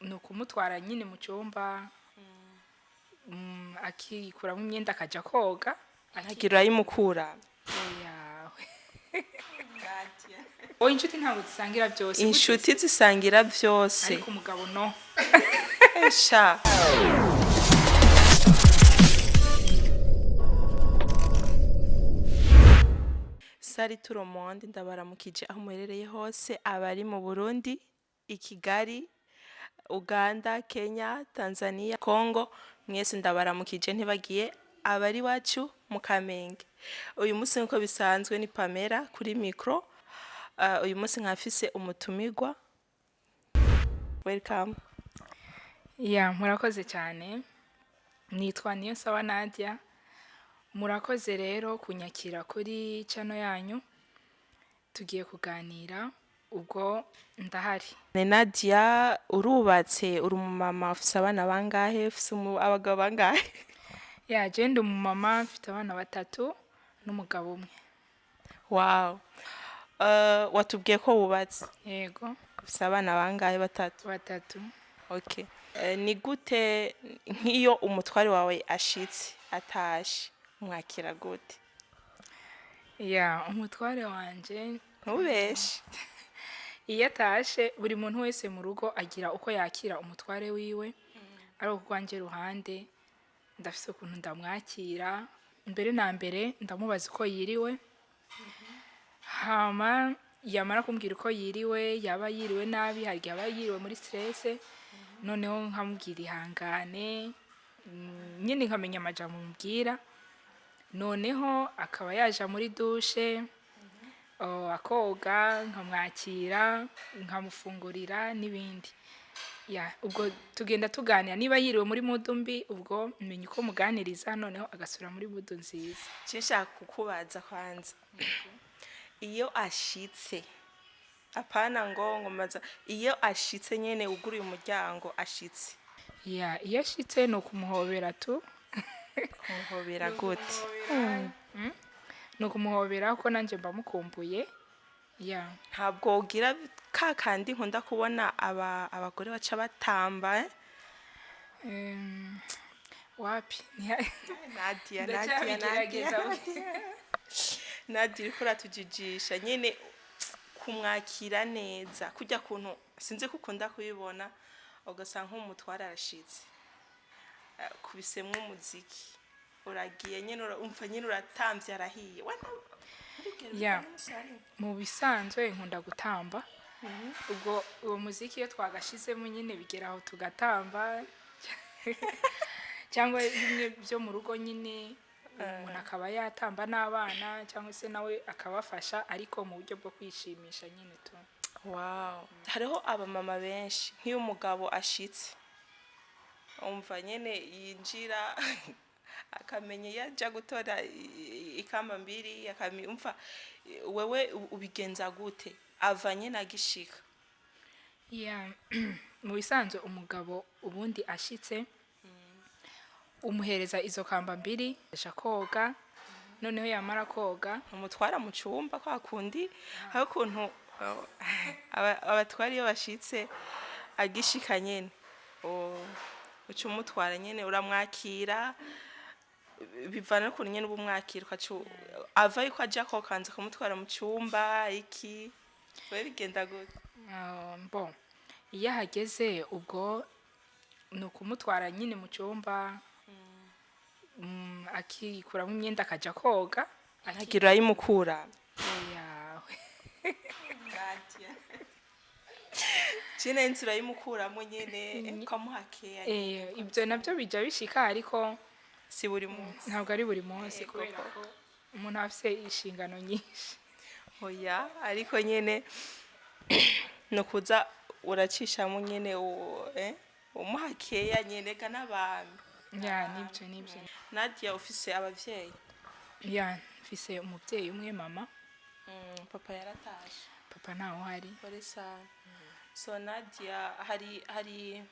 Ni ukumutwara nyine mu cyumba, akikuramo imyenda akajya koga. Ntagira urayimukura? Oya. Oya, inshuti ntabwo zisangira byose. Inshuti zisangira byose. Ariko umugabo no. Sha. Sari turomonde, ndabaramukije aho muherereye hose, abari mu Burundi, i Kigali, Uganda, Kenya, Tanzania, Congo, mwese ndabaramukije, ntibagiye abari iwacu mu Kamenge. Uyu munsi nk'uko bisanzwe ni Pamela kuri micro. Uyu munsi nkafise umutumigwa. Welcome. Ya, murakoze cyane. Nitwa Niyonsaba Nadia. Murakoze rero kunyakira kuri channel yanyu. Tugiye kuganira, ubwo ndahari. Ni Nadia, urubatse, uri umumama, ufise abana bangahe, ufise abagabo bangahe? Ya, je ndi umumama, mfite abana batatu n'umugabo umwe. Wow. Watubwiye ko wubatse. Yego. Ufise abana bangahe? Batatu? Batatu. Okay. Ni gute nk'iyo umutware wawe ashitse, atashe, mwakira gute? Ya, umutware wanje Ntubeshe. iyo atashe, buri muntu wese mu rugo agira uko yakira umutware wiwe, ariko ku rwanjye ruhande ndafise ukuntu ndamwakira. Mbere na mbere ndamubaza uko yiriwe, hama yamara kumbwira uko yiriwe, yaba yiriwe nabi, hari igihe aba yiriwe muri stress, noneho nkamubwira ihangane, nyine nkamenya amajambo mubwira, noneho akaba yaja muri douche, akoga, nkamwakira, nkamufungurira n'ibindi. Ya, ubwo tugenda tuganira. Niba yiriwe muri mood mbi, ubwo menya uko muganiriza, noneho agasubira muri mood nziza. Je nshaka kukubaza kwanza. Iyo ashitse, apana ngo maza, iyo ashitse nyene uguruye umuryango ashitse. Ya, iyo ashitse ni ukumuhobera tu. Kumuhobera gute? Ni ukumuhobera kuko nanjye mba mukumbuye. Ya. Ntabwo ugira ka kandi nkunda kubona abagore baca batamba, eh? Wapi. Nadia, Nadia, Nadia. Ndacyabigerageza. Nadia, uriko uratujijisha nyene kumwakira neza kurya kuntu sinzi ko ukunda kubibona, ugasanga nk'umutware arashitse, kubisemwo umuziki, uragiye nyene, umva nyene uratamvye, arahiye. Ya, mu bisanzwe nkunda gutamba. Ubwo uwo muziki iyo twagashizemo nyine bigera aho tugatamba, cyangwa bimwe byo mu rugo nyine umuntu akaba yatamba n'abana, cyangwa se nawe akabafasha, ariko mu buryo bwo kwishimisha nyine tu. Wow. Hariho abamama benshi nk'iyo umugabo ashitse, umva nyene yinjira akamenya iyo aja gutora ikamba mbiri, umva wewe ubigenza gute ava nyene agishika? Ya, mu bisanzwe umugabo ubundi ashitse umuhereza izo kamba mbiri, aja koga, noneho yamara koga umutwara mu cumba kwa kundi hari ukuntu abatwara iyo bashitse, agishika nyene uca umutwara nyene, uramwakira, bivana n'ukuntu nyene uba umwakira, ukaca ava yuko aja kokanza kumutwara mu cumba iki, we bigenda gute? Bon, iyo ahageze ubwo ni ukumutwara nyine mu cyumba, akikuramo imyenda akajya koga. Ntagira urayimukura? Oya. Cine inzu urayimukuramo nyene ukamuha keya? Ibyo nabyo bijya bishika, ariko si buri munsi. Ntabwo ari buri munsi, Yego. kubera ko umuntu aba afite inshingano nyinshi. Oya, ariko nyene ni ukuza uracishamo nyene umuha keya nyene ga n'abami. Ya, nibyo, nibyo. Nadia, ufise abavyeyi? Ya, mfise umubyeyi umwe, mama. Papa yaratashe? Papa ntawe uhari. Pole sana. So Nadia, hari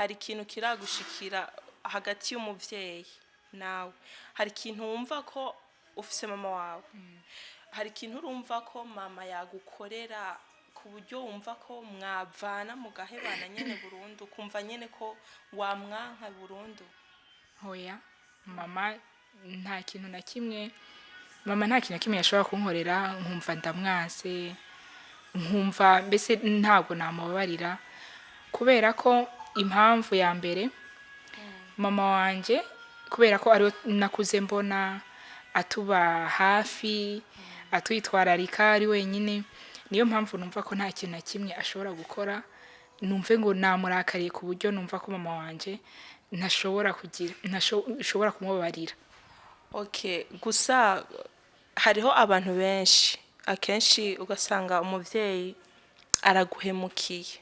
ikintu kiragushikira hagati y'umuvyeyi nawe, hari ikintu wumva ko ufise mama wawe, hari ikintu urumva ko mama yagukorera ku ku buryo wumva ko mwavana mugahebana nyene burundu, ukumva nyene ko wamwanka burundu? Hoya, mama nta kintu na kimwe, mama nta kintu na kimwe yashobora kunkorera nkumva ndamwase, nkumva mbese ntabwo namubabarira. Kubera ko impamvu ya mbere, mama wanje kubera ko ariwe nakuze mbona atuba hafi, atwitwararika ari wenyine, niyo mpamvu numva ko nta kintu na kimwe ashobora gukora numve ngo namurakariye, ku buryo numva ko mama wanje ntashobora kugira, ntashobora kumubabarira. Okay, gusa hariho abantu benshi, akenshi ugasanga umuvyeyi araguhemukiye,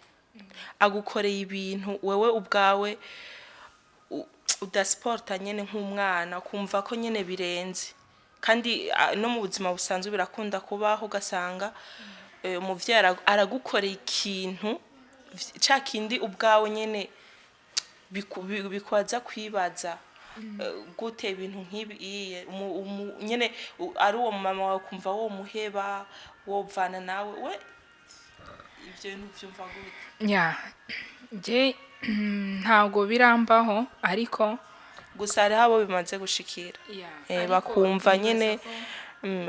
agukoreye ibintu wewe ubwawe udasiporta nyene nk'umwana, ukumva ko nyene birenze. Kandi no mu buzima busanzwe birakunda kubaho, ugasanga umuvyeyi aragukoreye ikintu ca kindi ubwawe nyene bikwaza kwibaza gute ibintu nk'ibi iye nyene ari uwo mama wawe, kumva wo muheba, wovana nawe we, ivyo bintu vyumva gute? Ya, nje ntabwo birambaho, ariko Gusa hariho abo bimaze gushikira. Ya, ariko Bakumva nibaza nyene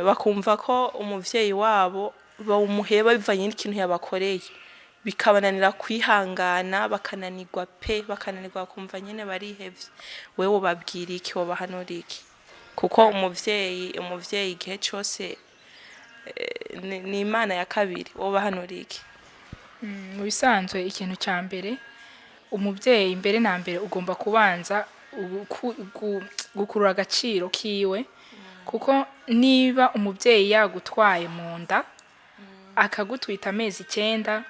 bakumva ko umuvyeyi wabo bawumuheba bivanye n'ikintu yabakoreye, bikabananira kwihangana, bakananirwa pe, bakananirwa, bakumva nyene barihevye. Wewe wobabwira iki? Wobahanura iki? Kuko umuvyeyi igihe cose ni Imana ya kabiri. Wobahanura iki? Mu bisanzwe, ikintu cya mbere, umubyeyi mbere na mbere ugomba kubanza gukurura agaciro kiwe, kuko niba umubyeyi yagutwaye mu nda, akagutwita amezi 9,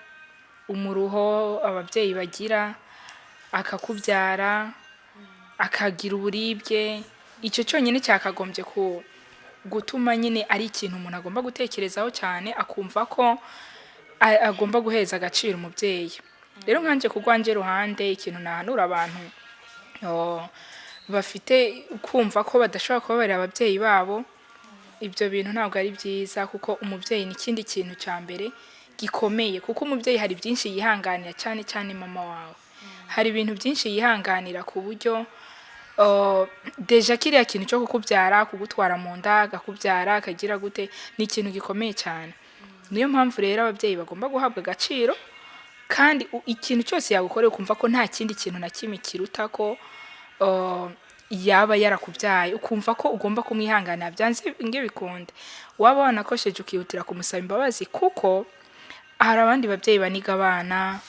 umuruho ababyeyi bagira, akakubyara, akagira uburibwe, icyo cyonyine cyakagombye ku gutuma nyine ari ikintu umuntu agomba gutekerezaho cyane, akumva ko agomba guheza agaciro umubyeyi. Rero nkanje ku rwanje ruhande, ikintu nahanura abantu bafite kumva ko badashobora kubabarira ababyeyi babo, ibyo bintu ntabwo ari byiza, kuko umubyeyi ni ikindi kintu cya mbere gikomeye. Kuko umubyeyi hari byinshi yihanganira, cyane cyane mama wawe, hari ibintu byinshi yihanganira, ku buryo déjà kiriya kintu cyo kukubyara, kugutwara mu nda, akakubyara, akagira gute, ni ikintu gikomeye cyane. Niyo mpamvu rero ababyeyi bagomba guhabwa agaciro, kandi ikintu cyose yagukorera ukumva ko nta kindi kintu na kimwe kiruta ko yaba yarakubyaye, ukumva ko ugomba kumwihanganira byanze nge bikunde. Waba wanakosheje, ukihutira kumusaba imbabazi, kuko hari abandi babyeyi baniga abana,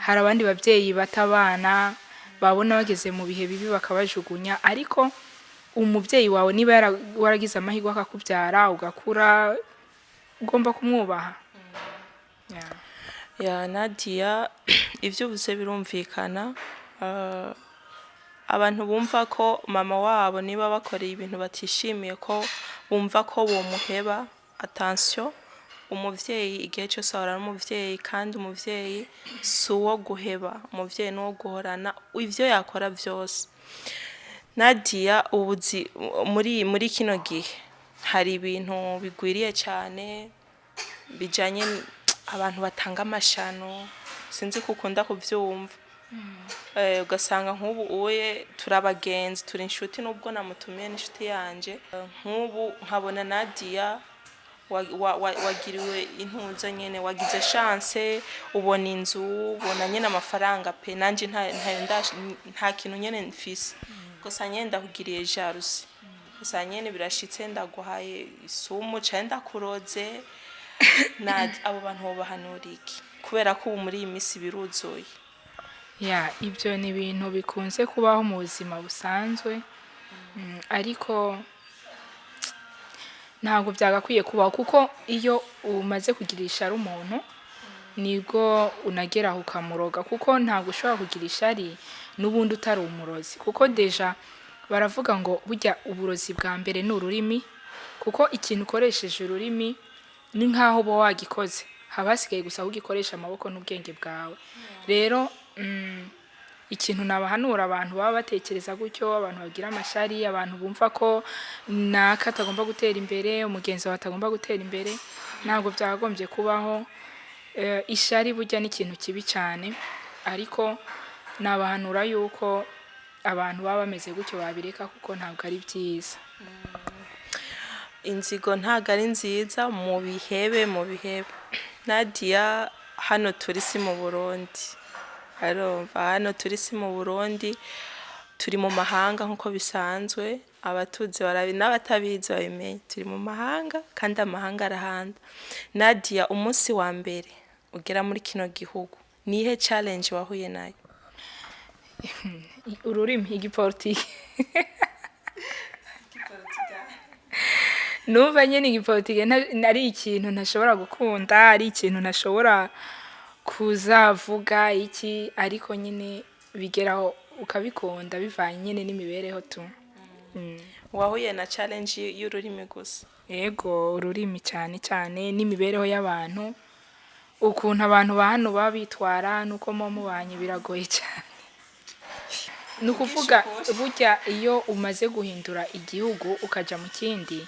hari abandi babyeyi bata abana, babona bageze mu bihe bibi bakabajugunya. Ariko umubyeyi wawe, niba waragize amahirwe akakubyara ugakura, ugomba kumwubaha. Yeah. Ya Nadia, ibyo uvuze birumvikana. Abantu bumva ko mama wabo niba bakoreye ibintu batishimiye, ko bumva ko bomuheba, attention, umuvyeyi igihe cyose ahora ari umuvyeyi, kandi umuvyeyi si uwo guheba, umuvyeyi ni uwo guhorana ivyo yakora vyose. Nadia, ubuzi muri kino gihe hari ibintu bigwiriye cyane bijanye abantu batanga amashano, sinzi ko ukunda kuvyumva. Ugasanga nk'ubu uye turabagenzi, turi inshuti, nubwo namutumiye n'inshuti yanje. Nk'ubu nkabona Nadia wagiriwe intuza nyene, wagize chance, ubona inzu, ubona nyene amafaranga pe, nanje nta kintu nyene mfise. Gusa nyene ndakugiriye jalousie, gusa nyene birashitse ndaguhaye isumu canke ndakuroze. Nadia, abo bantu bobahanura iki? Kubera ko ubu muri iyi minsi biruzuye. Ya, ibyo ni ibintu bikunze kubaho mu buzima busanzwe, ariko ntabwo byagakwiye kubaho, kuko iyo umaze kugira ishari umuntu, nibwo unageraho ukamuroga, kuko ntabwo ushobora kugira ishari n'ubundi utari umurozi. Kuko déjà baravuga ngo burya uburozi bwa mbere ni ururimi, kuko ikintu ukoresheje ururimi ni nk'aho uba wagikoze, haba hasigaye gusa aho ugikoresha amaboko n'ubwenge bwawe. Rero ikintu nabahanura abantu baba batekereza gutyo, abantu bagira amashari, abantu bumva ko naka atagomba gutera imbere, umugenzi wawe atagomba gutera imbere, ntabwo byakagombye kubaho. Ishari burya ni ikintu kibi cyane, ariko nabahanura yuko abantu baba bameze gutyo babireka, kuko ntabwo ari byiza. Inzigo ntabwo ari nziza, mu bihebe, mu bihebe. Nadia, hano turi si mu Burundi, arumva, hano turi si mu Burundi, turi mu mahanga nk'uko bisanzwe. Abatuzi barabi n'abatabizi babimenye, turi mu mahanga kandi amahanga arahanda. Nadia, umunsi wa mbere ugera muri kino gihugu, nihe challenge wahuye nayo? Ururimi, igipolitike. Numva nyine igipolitike ari ikintu ntashobora gukunda, ari ikintu ntashobora kuzavuga iki, ariko nyine bigeraho ukabikunda bivanye nyine n'imibereho tu. Wahuye na challenge y'ururimi gusa? Yego, ururimi cyane cyane, n'imibereho y'abantu, ukuntu abantu ba hano baba bitwara n'uko muba mubanye biragoye cyane. Ni ukuvuga burya iyo umaze guhindura igihugu ukajya mu kindi,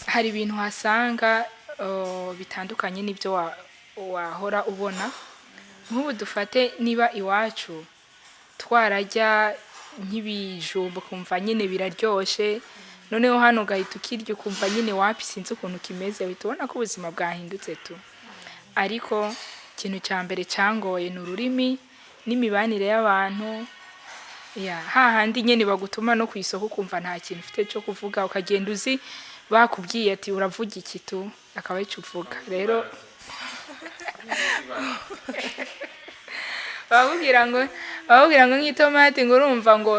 hari ibintu uhasanga bitandukanye n'ibyo wahora ubona. Nk'ubu dufate niba iwacu twararya nk'ibijumba ukumva nyine biraryoshe, noneho hano ugahita ukirya ukumva nyine wapi, sinzi ukuntu kimeze, uhita ubona ko ubuzima bwahindutse tu. Ariko ikintu cya mbere cyangoye ni ururimi n'imibanire y'abantu, ya hahandi nyine bagutuma no ku isoko ukumva nta kintu ufite cyo kuvuga, ukagenda uzi bakubwiye ati uravuga iki tu, akaba aricyo uvuga. Rero bakubwira ngo nk'itomati, ngo urumva ngo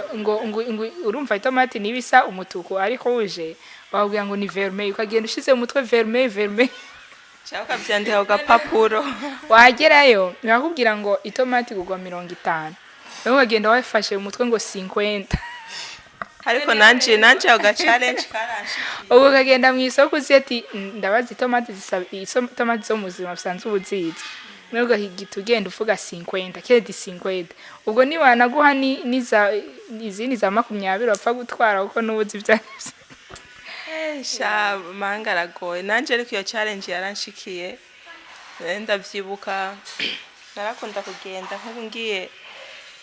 urumva itomati niba isa umutuku ariko uje bakubwira ngo ni vermeil, ukagenda ushize mu mutwe vermeil vermeil. Cyangwa ukabyandika ku gapapuro. Wagerayo bakubwira ngo itomati igurwa 50, nawe ukagenda wafashe mu mutwe ngo 50. Ariko nanje ako ga challenge karanshikiye. Ubu ukagenda mu isoko uzi ati ndabaza itomati zisa, itomati zo mu buzima busanzwe uba uzizi, nawe ugahita ugenda uvuga 50 kedi 50, ubwo niwanaguha niza izindi za 20 wapfa gutwara kuko n'ubuzi ibyo ari byo. Sha, manga aragoye. Nanje ariko iyo challenge yaranshikiye. Ndavyibuka narakunda kugenda nk'ubu ngiye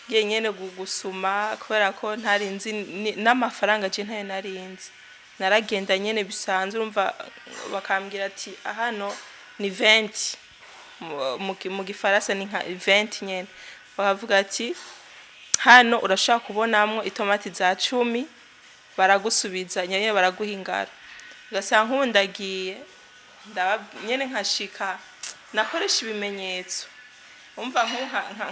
nyene gusuma, kubera ko ntari nzi n'amafaranga je ntayo nari nzi, naragenda nyene bisanzwe, urumva bakambwira ati ahano ni 20, mu gifaransa ni nka 20 nyene, bakavuga ati hano urashobora kubonamwo itomati za 10, baragusubiza nyene baraguha ingaro. Ugasanga nk'ubu ndagiye nyene nkashika nakoresha ibimenyetso, umva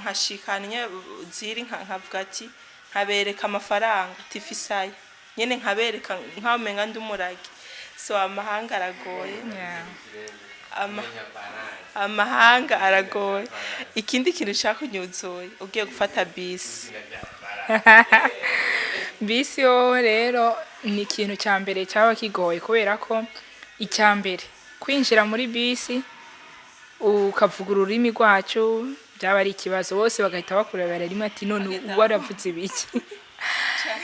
nkashika nyene ziri nkavuga ati nkabereka amafaranga tifisayo nyene, nkabereka nkaho umenga ndi umuragi. So amahanga aragoye. Amahanga aragoye. Ikindi kintu cakunyuzuye ugiye gufata bisi? Bisi yo rero ni ikintu cya mbere cyaba kigoye, kubera ko icya mbere kwinjira muri bisi ukavuga ururimi rwacu byaba ari ikibazo, bose bagahita bakurebera rimwe ati none waravuze ibiki?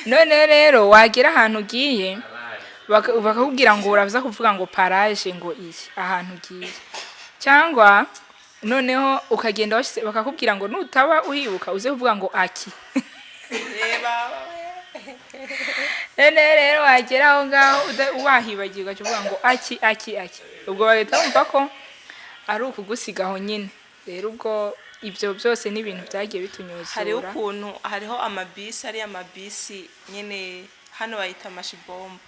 None rero wagera ahantu ugiye bakakubwira ngo uraza kuvuga ngo paraje, ngo iyi ahantu ugiye, cyangwa noneho ukagenda washyize bakakubwira ngo nutaba uhibuka uze kuvuga ngo aki. Reba. None rero wagera aho ngaho wahibagirwa ugaca uvuga ngo aki aki aki, ubwo bagahita bumva ko ari ukugusiga aho nyine. Rero ubwo ibyo byose ni ibintu byagiye bitunyuzura. Hariho ukuntu hariho amabisi, ariya amabisi nyene hano bayita amashibombo,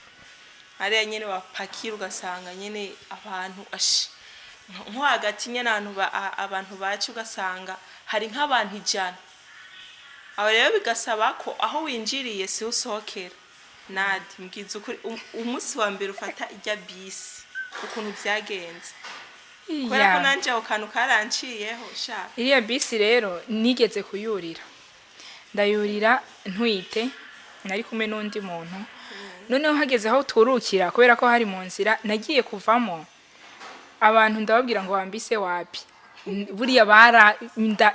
hariya nyene bapakira ugasanga nyene abantu ashi nko hagati nyene ahantu abantu baca ugasanga hari nk'abantu 100. Aho rero bigasaba ko aho winjiriye siho usohokera. Nadi, mbwiza ukuri, umunsi wa mbere ufata ijya bisi ukuntu vyagenze, kubera ko nanje ako kantu karanciyeho sha. Iriya bisi rero nigeze kuyurira, ndayurira ntwite, nari kumwe n'undi muntu. Noneho hageze aho turukira, kubera ko hari mu nzira, nagiye kuvamo abantu ndababwira ngo wambise wapi. Buriya bara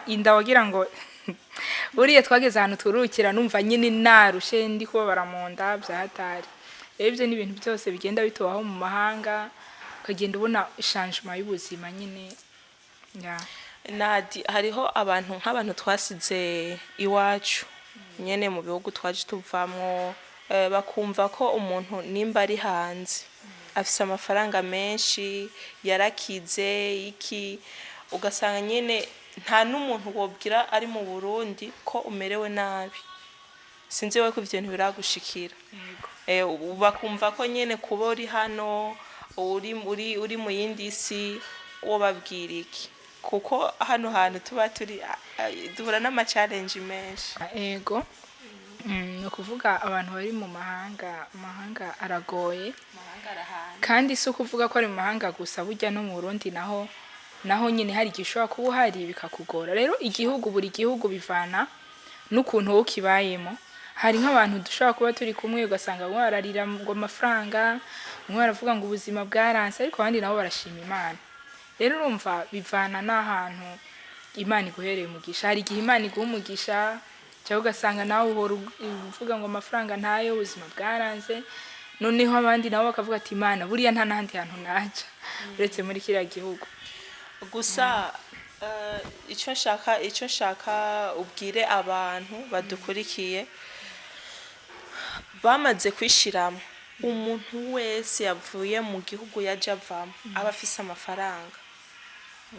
inda wagira ngo buriya twageze ahantu turukira numva nyine narushe, ndi kubabara mu nda byahatari. Rero ibyo ni ibintu byose bigenda bitubaho mu mahanga, ukagenda ubona changement y'ubuzima nyine. Ya. Nadi, hariho abantu, nk'abantu twasize iwacu nyene mu bihugu twaje tuvamwo, bakumva ko umuntu nimba ari hanze afise amafaranga menshi, yarakize iki, ugasanga nyene nta n'umuntu wobwira ari mu Burundi ko umerewe nabi. Sinzi we ko ivyo bintu biragushikira? Yego. Bakumva ko nyene kuba uri hano uri mu yindi si. Wobabwira iki? Kuko hano hantu tuba turi, duhura n'ama challenge menshi. Ego. Ni ukuvuga abantu bari mu mahanga, amahanga aragoye. Kandi si ukuvuga ko ari mu mahanga gusa, burya no mu Burundi naho nyine hari igihe ushobora kuba uhari bikakugora. Rero igihugu, buri gihugu bivana n'ukuntu wowe ukibayemo. Hari nk'abantu dushobora kuba turi kumwe, ugasanga bamwe bararira ngo amafaranga, bamwe baravuga ngo ubuzima bwaranse, ariko abandi nabo barashima Imana. Rero urumva bivana n'ahantu Imana iguhereye umugisha. Hari igihe Imana iguha umugisha, cyangwa ugasanga nawe uhora uvuga ngo amafaranga ntayo, ubuzima bwaranze. Noneho abandi nabo bakavuga ati: "Imana, buriya nta n'ahandi hantu naja uretse muri kiriya gihugu." Gusa icyo nshaka ubwire abantu badukurikiye bamaze kwishiramo, umuntu wese yavuye mu gihugu yaje avamo aba afise amafaranga.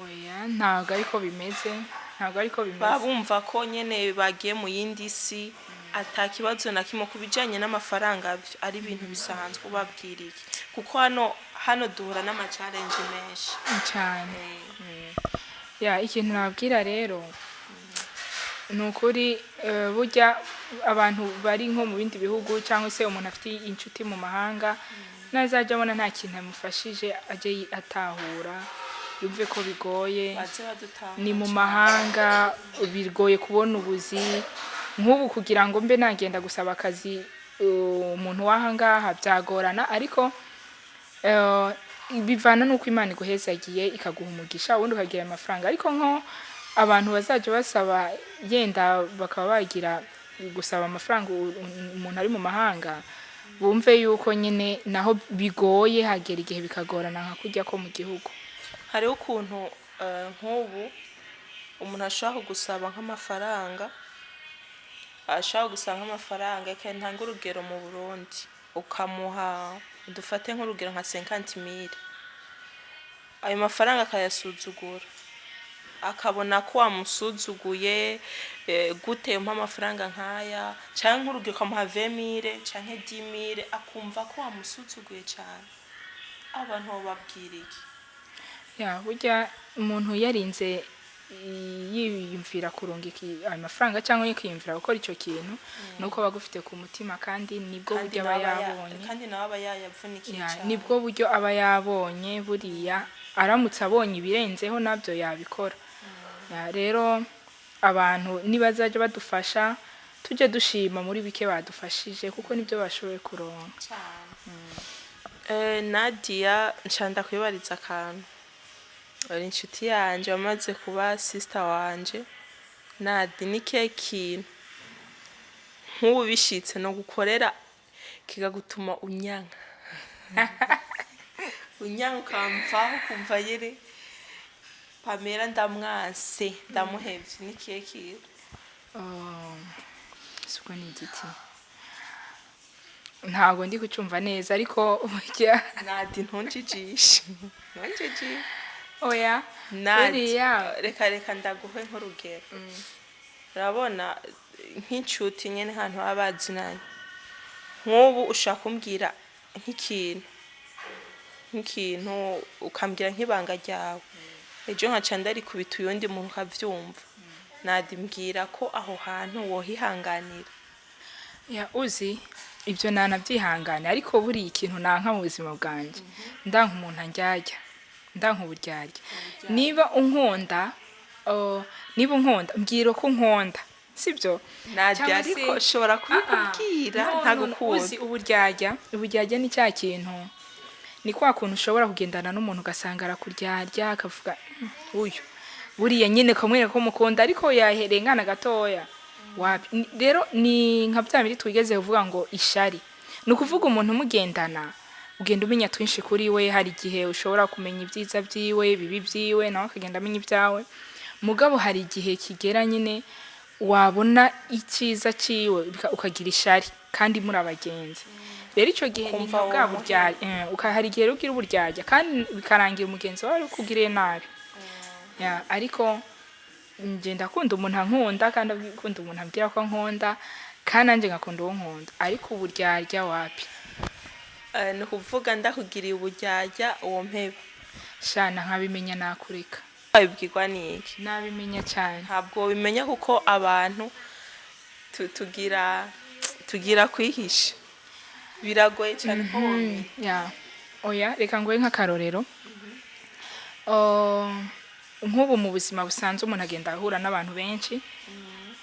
Oya, ntabwo ariko bimeze, ntabwo ariko bimeze. Baba bumva ko nyene bagiye mu yindi si, ata kibazo na kimwe ku bijanye n'amafaranga, ari ibintu bisanzwe. Ubabwira iki? Kuko hano duhura n'ama challenge menshi. Cyane. Ya, ikintu nababwira rero ni ukuri, burya abantu bari nko mu bindi bihugu, cyangwa se umuntu afite inshuti mu mahanga, nazajya abona nta kintu amufashije, ajye atahura, yumve ko bigoye. Baze badutahura. Ni mu mahanga bigoye kubona ubuzi. Nk'ubu kugira ngo mbe nagenda gusaba akazi umuntu w'aha ngaha byagorana, ariko bivana n'uko Imana iguhezagiye ikaguha umugisha, ubundi ukagira amafaranga. Ariko nko abantu bazajya basaba, yenda bakaba bagira gusaba amafaranga umuntu ari mu mahanga, bumve yuko nyine naho bigoye, hagera igihe bikagorana nka kujya ko mu gihugu. Hariho ukuntu nk'ubu umuntu ashobora kugusaba nk'amafaranga, reka ntange urugero, mu Burundi ukamuha, dufate nk'urugero nka 50 000, ayo mafaranga akayasuzugura, akabona ko wamusuzuguye, gute umpa amafaranga nk'aya? Canke nk'urugero ukamuha 20 000 canke 10 000, akumva ko wamusuzuguye cane. Abantu bobabwira iki? Ya, burya umuntu yarinze yiyumvira kurungika ayo mafaranga cyangwa yikiyumvira gukora icyo kintu, nuko aba agufite ku mutima, kandi nibwo Kandi buryo aba nawe aba yabonye. Kandi nawe aba yayavunikiye Ya, cane. nibwo buryo aba yabonye. Buriya aramutse abonye ibirenzeho nabyo yabikora. Ya, rero abantu nibazajya badufasha, tujye dushima muri bike badufashije, kuko nibyo bashoboye kuronka. Nadia, nca ndakwibariza akantu. Uri inshuti yanje, wamaze kuba sister wanje. Nadi, ni kihe kintu nk'ubu bishitse no gukorera kikagutuma unyanka, ukamvaho, ukumva nyene Pamela ndamwanse, ndamuhevye? Ni kihe kintu? Oh, siko ni igiti, ntabwo ndi kucyumva neza, ariko burya Nadi, ntunjijishe, ntunjijishe. Oya. Nadi, buriya reka ndaguhe nk'urugero. Urabona nk'inshuti nyene, ahantu baba bazinanye, nk'ubu ushaka kumbwira nk'ikintu, ukambwira nk'ibanga ryawe, ejo nkaca ndarikubita uyundi muntu ukavyumva. Nadi, mbwira ko aho hantu wohihanganira. Ya, uzi ibyo nanabyihangane, ariko buriya ikintu nanka mu buzima bwanjye, ndanka umuntu andyarya, ndanka uburyarya. Niba unkunda, oh, niba unkunda, mbwira ko unkunda, sibyo? Nadia, Cyangwa se- ariko ushobora kubikubwira Ah, ah. No, no, no, ntagukunda. Uzi uburyarya ni cya kintu, ni kwa kuntu ushobora kugendana n'umuntu ugasanga arakuryarya, akavuga: uyu buriya nyine kamwereka ko mukunda, ariko yaherengana gatoya wapi." Rero ni nka bya bindi twigeze kuvuga ngo ishari. Ni ukuvuga umuntu umugendana Ugenda umenya twinshi kuri we. Hari igihe ushobora kumenya ibyiza byiwe, ibibi byiwe, nawe akagenda amenya ibyawe. Mugabo hari igihe kigera nyine wabona icyiza ciwe ukagira ishari kandi muri abagenzi. Rero icyo gihe ni Ukumva nka bwa womuheba. buryarya. Hari igihe rero ugira uburyarya kandi bikarangira umugenzi wawe ukugiriye nabi. Ya, ariko njye ndakunda umuntu ankunda, kandi akunda umuntu ambwira ko ankunda, kandi nanjye ngakunda uwo nkunda, ariko uburyarya wapi. Ni ukuvuga ndakugiriye uburyarya, uwo mpeba? Shana, nkabimenya nakureka. Wabibwirwa n'iki? Nabimenya cyane. Ntabwo wabimenya, kuko abantu tugira kwihisha, biragoye cyane ko wobimenya. Ya, oya, reka nguhe nk'akarorero. Nk'ubu mu buzima busanzwe umuntu agenda ahura n'abantu benshi.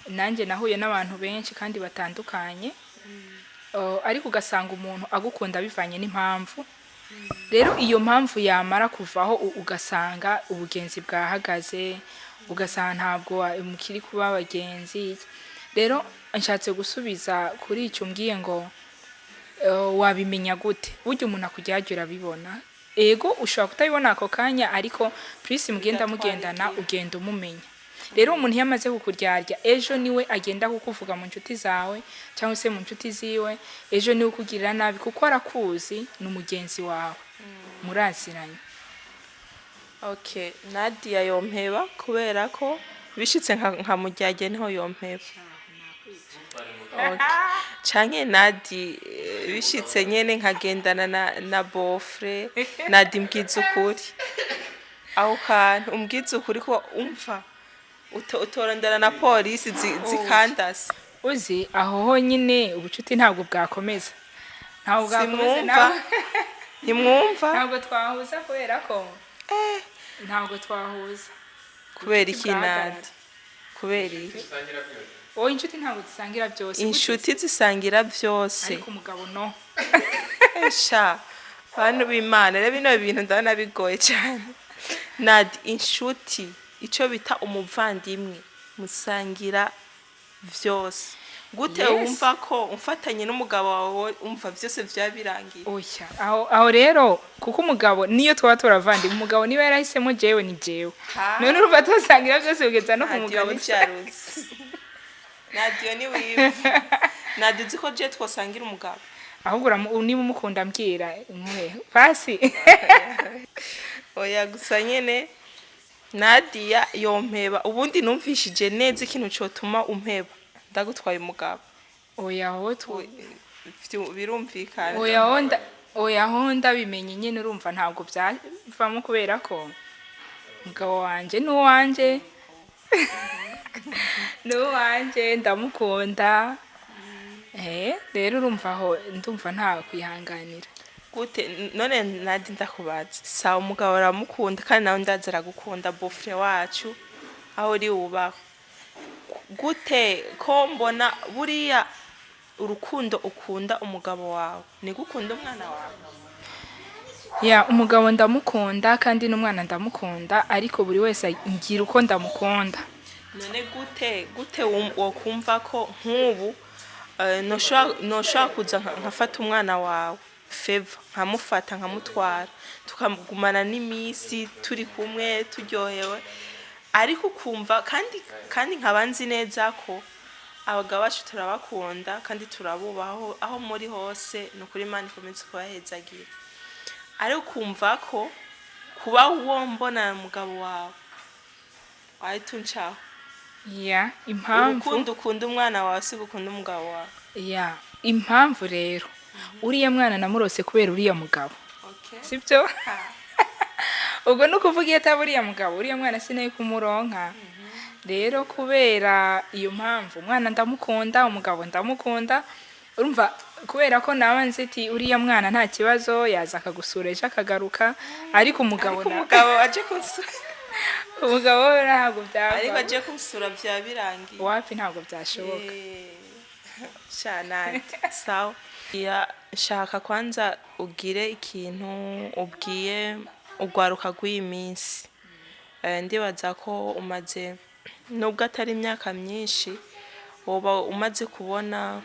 Nanjye nahuye n'abantu benshi kandi batandukanye. Ariko ugasanga umuntu agukunda bivanye n'impamvu. Rero iyo mpamvu yamara kuvaho, ugasanga ubugenzi bwahagaze, ugasanga ntabwo mukiri kuba abagenzi. Rero nshatse gusubiza kuri icyo umbwiye ngo wabimenya gute? Burya umuntu akujyajya urabibona. Ego, ushobora kutabibona ako kanya, ariko plus mugenda Bigatwara mugendana, igihe. ugenda umumenya. Rero umuntu iyo amaze kukuryarya, ejo niwe agenda kukuvuga mu nshuti zawe cyangwa se mu nshuti ziwe. Ejo niwe ukugirira nabi kuko arakuzi, ni umugenzi wawe, muraziranye. Okay, Nadia yompeba kubera ko bishitse nka muryarya niho yompeba. Okay. Canke Nadi, bishitse nyene nkagendana na beau-frère. Nadi, mbwiza ukuri, aho kantu umbwiza ukuri ko umva utorondana na polisi zikandasa. Uzi aho honyine ubucuti ntabwo bwakomeza, ntabwo bwakomeza. Simwumva. Ntimwumva. Ntabwo twahuza kubera ko ntabwo twahuza. Kubera Ubucuti iki, bwahagarara. Nadi? Kubera iki? Wowe inshuti ntabwo zisangira byose. Inshuti zisangira byose. Ariko umugabo no. Sha, bantu b'Imana, rero bino bintu ndabona bigoye cyane. Nadi, inshuti, icyo bita umuvandimwe, musangira byose gute? Yes. Wumva ko umfatanye n'umugabo wawe, umva byose byaba birangiye? Oya, aho rero, kuko umugabo niyo twaba turavandimwe, umugabo niba yarahisemo jewe, ni jewe. Ha. None urumva tusangira byose kugeza no ku Nadiyo mugabo? ni jalousie. Nadiyo ni wivu. Nadiyo, uzi ko je twosangira umugabo? Ahubwo niba umukunda mbwira nkuhe pasi. Oya, gusa nyene Nadia yompeba. Ubundi numvishije neza ikintu cotuma umpeba, ndagutwaye umugabo. Oya, aho tu Birumvikana. Oya, aho ndabimenye nyine, urumva ntabwo byavamo kubera ko umugabo wanje ni uwanje, ni uwanje, ndamukunda. Rero urumva aho ndumva nta kwihanganira. Gute none, Nadi? Ndakubaza. Sawa, umugabo aramukunda kandi nawe ndazi aragukunda, beau-frère wacu, aho uri wubaho. Gute ko mbona buriya urukundo ukunda umugabo wawe niko ukunda umwana wawe? Ya, umugabo ndamukunda kandi n'umwana ndamukunda, ariko buri wese ngira uko ndamukunda. None gute wokumva ko nk'ubu noshobora kuza nkafata umwana wawe Feva, nkamufata nkamutwara, tukagumana n'iminsi turi kumwe turyohewe, ariko ukumva kandi nkaba nzi neza ko abagabo bacu turabakunda kandi turabubaho aho muri hose, ni ukuri Imana ikomeze kubahezagira, ariko ukumva ko kuba wombona umugabo wawe wahita uncaho? Ya, impamvu Urukundo ukunda umwana wawe si gukunda umugabo wawe. Ya, impamvu rero, uriya mwana namurose kubera uriya mugabo. Sibyo? Ubwo ni ukuvuga iyo ataba uriya mugabo, uriya mwana sinari kumuronka. Rero kubera iyo mpamvu, umwana ndamukunda, umugabo ndamukunda. Urumva, kubera ko nawe nzi ati uriya mwana nta kibazo, yaza akagusura ejo akagaruka, ariko umugabo Ariko umugabo aje kunsura umugabo we ntabwo ariko byava. Aje kunsura byaba birangiye. Wapi, ntabwo byashoboka. Sha Nadi, sawa. Ya, nshaka kwanza ugire ikintu ubwiye urwaruka rw'iyi minsi. Ndibaza ko umaze, nubwo atari imyaka myinshi, woba umaze kubona,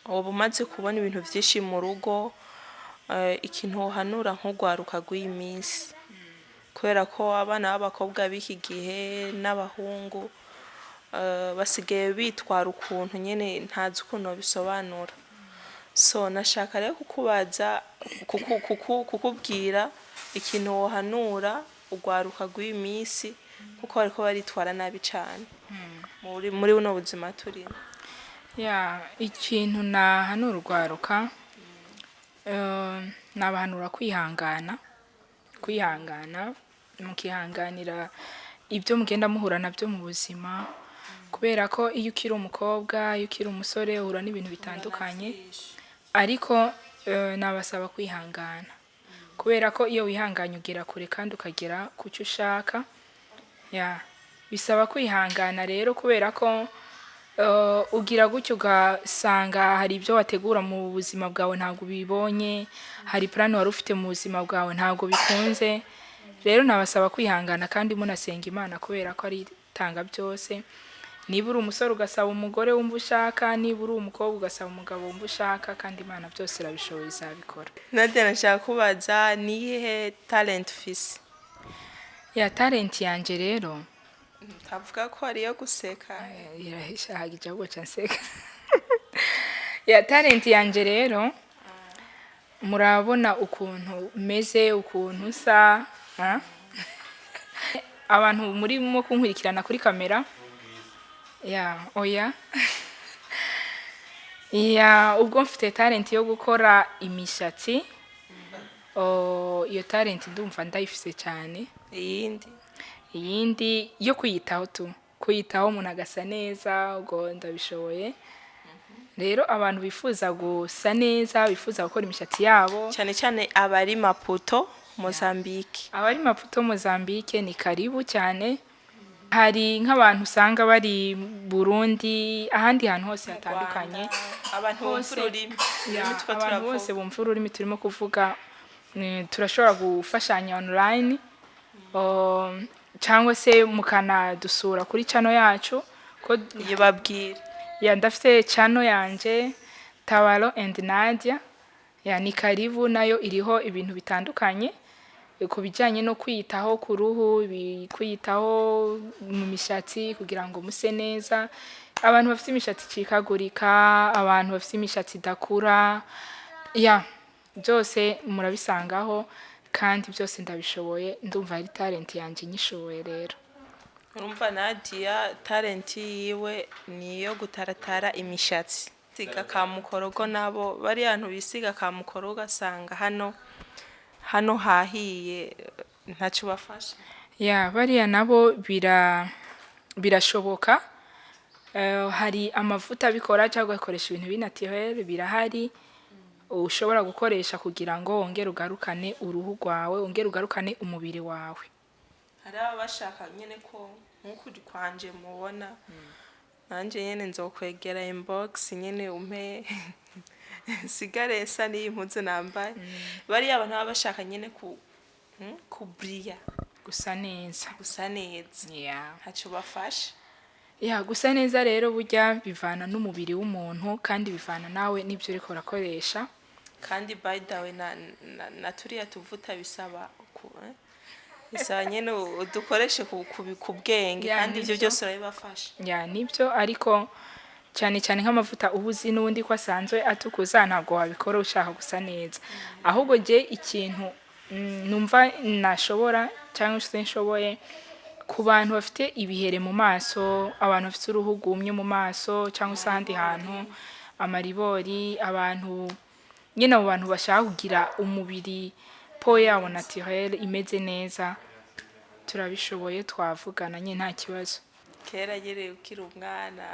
woba umaze kubona ibintu byinshi mu rugo. Ikintu wohanura nk'urwaruka rw'iyi minsi, kubera ko abana b'abakobwa b'iki gihe n'abahungu basigaye bitwara ukuntu nyene ntazi ukuntu bisobanura. So nashaka rero kukubaza, kukubwira ikintu wohanura urwaruka rw'iyi minsi, kuko bariko baritwara nabi cane muri buno buzima turimo. Ya, ikintu nahanura urwaruka, nabahanura kwihangana, kwihangana, mukihanganira ibyo mugenda muhura nabyo mu buzima, kubera ko iyo ukiri umukobwa, iyo ukiri umusore, uhura n'ibintu bitandukanye. Ariko nabasaba kwihangana, kubera ko iyo wihanganye ugera kure kandi ukagera ku cyo ushaka. Ya, bisaba kwihangana rero, kubera ko ugira gutyo ugasanga hari ibyo wategura mu buzima bwawe ntabwo ubibonye, hari plan wari ufite mu buzima bwawe ntabwo bikunze. Rero nabasaba kwihangana kandi munasenga Imana, kubera ko ari itanga byose. Niba uri umusore ugasaba umugore wumva ushaka, niba uri umukobwa ugasaba umugabo wumva ushaka, kandi Imana byose irabishoboye, izabikora. Nadia, nashaka kubaza, niyihe talent ufise? Ya, talent yanje rero, Ntavuga ko ariyo guseka. Irahishahagije ahubwo ca nseka. Ya, talent yanje rero, murabona ukuntu meze, ukuntu nsa, ha? Abantu murimo kunkurikirana kuri kamera, ya, oya ya, ubwo mfite talent yo gukora imishatsi. Oh, iyo talent ndumva ndayifise cyane. Iyindi? Iyindi yo kwiyitaho tu, kwiyitaho umuntu agasa neza, ubwo ndabishoboye. Rero abantu bifuza gusa neza, bifuza gukora imishatsi yabo, cyane cyane abari Maputo, Mozambique. Abari Maputo, Mozambique, ni karibu cyane. Hari nk'abantu usanga bari Burundi, ahandi hantu hose hatandukanye. Abantu bumva Hose. ururimi Ya, ururimi tuba abantu turavuga. bose bumva ururimi turimo kuvuga, turashobora gufashanya online, cyangwa se mukanadusura kuri channel yacu ko. Iyo babwira. Ya, ndafite channel yanje, Tawalo and Nadia. Ya, ni karibu, nayo iriho ibintu bitandukanye ku bijyanye no kwiyitaho ku ruhu, kwiyitaho mu mishatsi kugira ngo muse neza, abantu bafite imishatsi icikagurika, abantu bafite imishatsi idakura. Ya, byose murabisangaho kandi byose ndabishoboye. Ndumva ari talent yanjye nyishoboye rero. Urumva Nadia, talent yiwe ni iyo gutaratara imishatsi, siga ka mukorogo. Nabo bari hantu bisiga ka mukorogo, ugasanga hano hahiye, ntacyo bafasha. Ya, bariya nabo birashoboka. Hari amavuta abikora, cyangwa ugakoresha ibintu binaturel, birahari ushobora gukoresha kugira ngo wongere ugarukane uruhu rwawe, wongere ugarukane umubiri wawe. Hari ababa bashaka nyine ko nk'uku kwanje mubona, nanjye nyine nzokwegera inbox nyine umpe nsigare nsa n'iyi mpuzu nambaye. Bariya abantu baba bashaka nyine ku kubriya, gusa neza. Gusa neza. Ntacyo bafasha. Ya, gusa neza rero burya bivana n'umubiri w'umuntu, kandi bivana nawe n'ibyo uriko urakoresha. Kandi by the way, na turiya tuvuta bisaba bisaba nyine udukoreshe ku bwenge. Ya, kandi ibyo nibyo. byose urabibafasha. Ya, nibyo, ariko cyane cyane nk'amavuta uba uzi n'ubundi ko asanzwe atukuza, ntabwo wabikora ushaka gusa neza. Ahubwo jye ikintu numva nashobora cyangwa se nshoboye, ku bantu bafite ibihere mu maso, abantu bafite uruhu rwumye mu maso cyangwa se ahandi hantu, amaribori, abantu nyine, abo bantu bashaka kugira umubiri, peau yabo naturelle imeze neza, turabishoboye, twavugana nyine nta kibazo. Kera nyine ukiri umwana,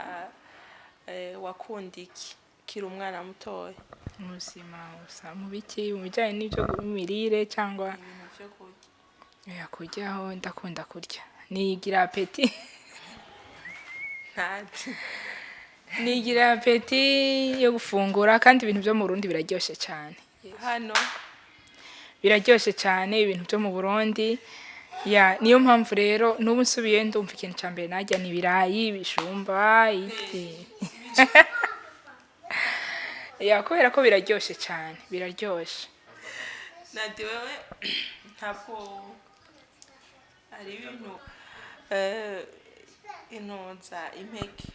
wakunda iki ukiri umwana mutoya? Mu buzima busa, mu biki? Mu bijyanye n'ibyo, imirire cyangwa? Ibintu byo kurya. Oya, kuryaho ndakunda kurya, nigira appétit. Ntati. Nigira appétit yo gufungura, kandi ibintu byo mu Burundi biraryoshye cyane. Hano. Biraryoshye cyane ibintu byo mu Burundi. Ya, niyo mpamvu rero n'ubu nsubiye ndumva ikintu cya mbere najya ni ibirayi, ibijumba, iki. Ya, kubera ko biraryoshye cyane, biraryoshye. Nadi, wewe ntabwo ari ibintu intuza impeke,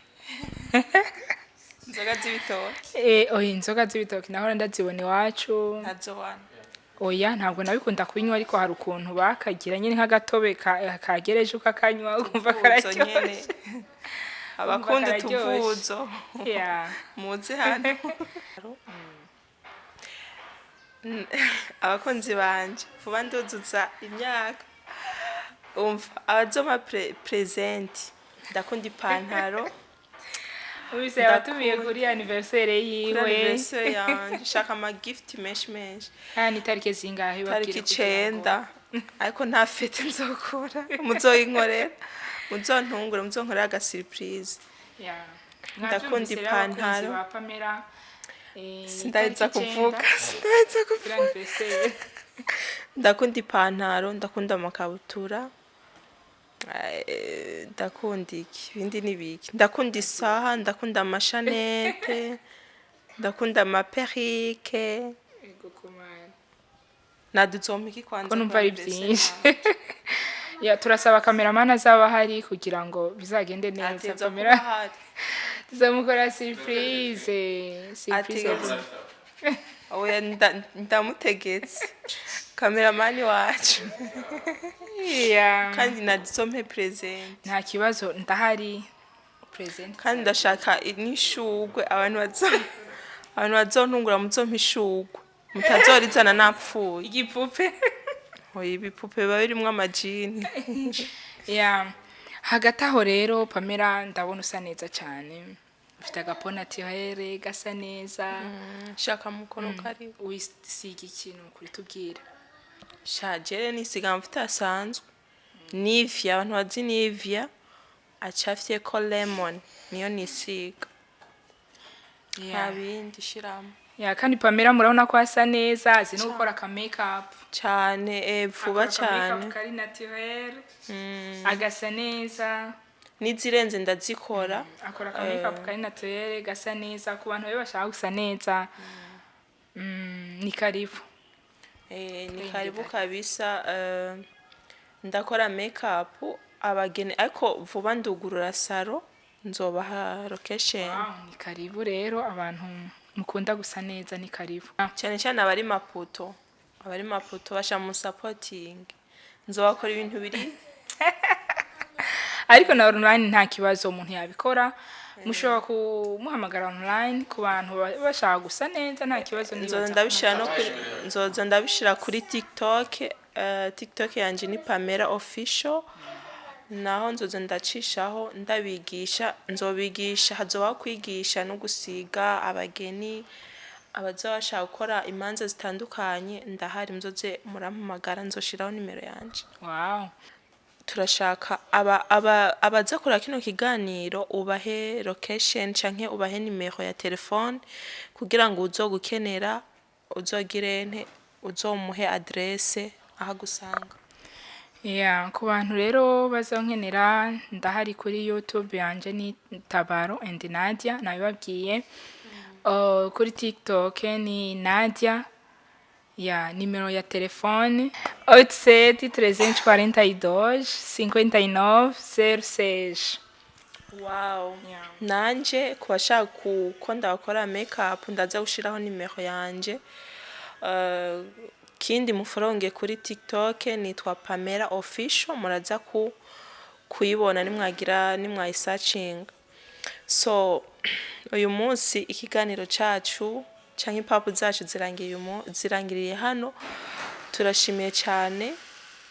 inzoga z'ibitoki? Oya, inzoga z'ibitoki nahora ndazibona iwacu. Ntazo wana? Oya, ntabwo nabikunda kubinywa, ariko hari ukuntu bakagira nyine nk'agatobe kagereje ukakanywa ukumva Utuvuzo kararyoshe. Nyene abakunda Kararyoshe. utuvuzo muze hano. Abakunzi banje, vuba nduzuza imyaka. Umva, abazoma present, ndakunda ipantaro. Ubise yabatumiye Ndakunda. kuri anniversaire Kuri yiwe. Anniversaire yanje shaka ama gift menshi menshi. Haya, ni tariki zingahe? Tariki Babwire kugira ngo- 9, ariko nta fête nzokora, muzoyinkorera, muzontungure, muzonkorera aga surprise. Ndakunda Mwabyumvise rero, abakunzi ipantaro. ba Pamela, Sindaheza itariki kuvuga, 9, sindaheza kuri kuvuga. anniversaire. Ndakunda ipantaro, ndakunda amakabutura, ndakunda iki, ibindi n'ibiki, ndakunda isaha, ndakunda amashanete, ndakunda ama perruque. Ego kumana. Naduzompa iki kwanza? Ko numva ari kuri anniversaire byinshi. yanje? Ya, turasaba cameraman azaba ahari kugira ngo bizagende neza. Ategerezwa Pamela kuba ahari. tuzamukora surprise, surprise. Ategerezwa. Oya, ndamutegetse cameraman wacu. Kandi naduzompe present. Nta kibazo, ndahari, present. Kandi ndashaka n'ishugwe. Abantu bazontungura, muzompa ishugwe, mutazorizana napfuye. Igipupe. Oya, ibipupe biba birimwo amajini. Ya, hagati aho rero, Pamela, ndabona usa neza cyane, ufite aga peau naturelle gasa neza. Shaka mukono kariho. Wisiga ikintu kuri tubwira. Shajere nisiga amavuta asanzwe Nivea, abantu bazi Nivea acafyeko lemon, niyo nisiga, nta bindi shiramo. Ya, kandi Pamela murabona ko asa neza, azi no gukora aka makeup. Cane, vuba. Akora aka Cane. makeup kari naturel, agasa neza. N'izirenze ndazikora. Akora aka makeup kari naturel, gasa neza. Ku bantu rero bashaka gusa neza, ni karibu. Ni karibu kabisa. Ndakora makeup abageni, ariko vuba ndugurura salon, nzobaha location. Wow, ni karibu rero, abantu mukunda gusa neza, ni karibu. Cyane cyane abari Maputo, abari Maputo basha mu supporting, nzobakora ibintu biri Ariko na online nta kibazo, umuntu yabikora, mushobora kumuhamagara online ku bantu bashaka gusa neza, nta kibazo. Nzoza Nibaza ko ndabishira no kuri, nzoza ndabishira kuri TikTok. TikTok yanje ni Pamela Official, naho nzoza ndacishaho ndabigisha, nzobigisha, hazobaho kwigisha no gusiga abageni. Abazoba bashaka gukora imanza zitandukanye, ndahari, muzoze murampamagara, nzoshiraho nimero yanje. Turashaka aba abaza kureba kino kiganiro, ubahe location canke ubahe nimero ya telefone kugira ngo uzogukenera uzogire nte, uzomuhe adresse aho agusanga. Yeah, ku bantu rero bazonkenera, ndahari kuri YouTube yanje ni Tabaro and Nadia, nabibabwiye. Kuri TikTok ni Nadia. Ya, nimero ya telefone 87 342 59 06. Wow. Yeah. Nanje ku bashaka ko ndabakora makeup, ndaza gushiraho nimero yanje. Kindi muforonge kuri TikTok nitwa Pamela Official, muraza ku kuyibona nimwagira nimwayisacinga. So uyu munsi ikiganiro cacu canke ipapu zacu zirangiye zirangiriye hano. Turashimiye cyane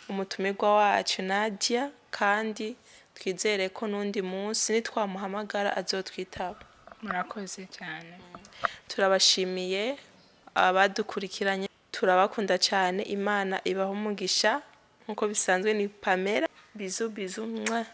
umutumirwa wacu Nadia, kandi twizere ko n'undi munsi nitwamuhamagara azotwitaba. Murakoze cyane. Turabashimiye abadukurikiranye, turabakunda cyane, Imana ibaha umugisha. Nk'uko bisanzwe ni Pamela. Bisous, bisous, mwah.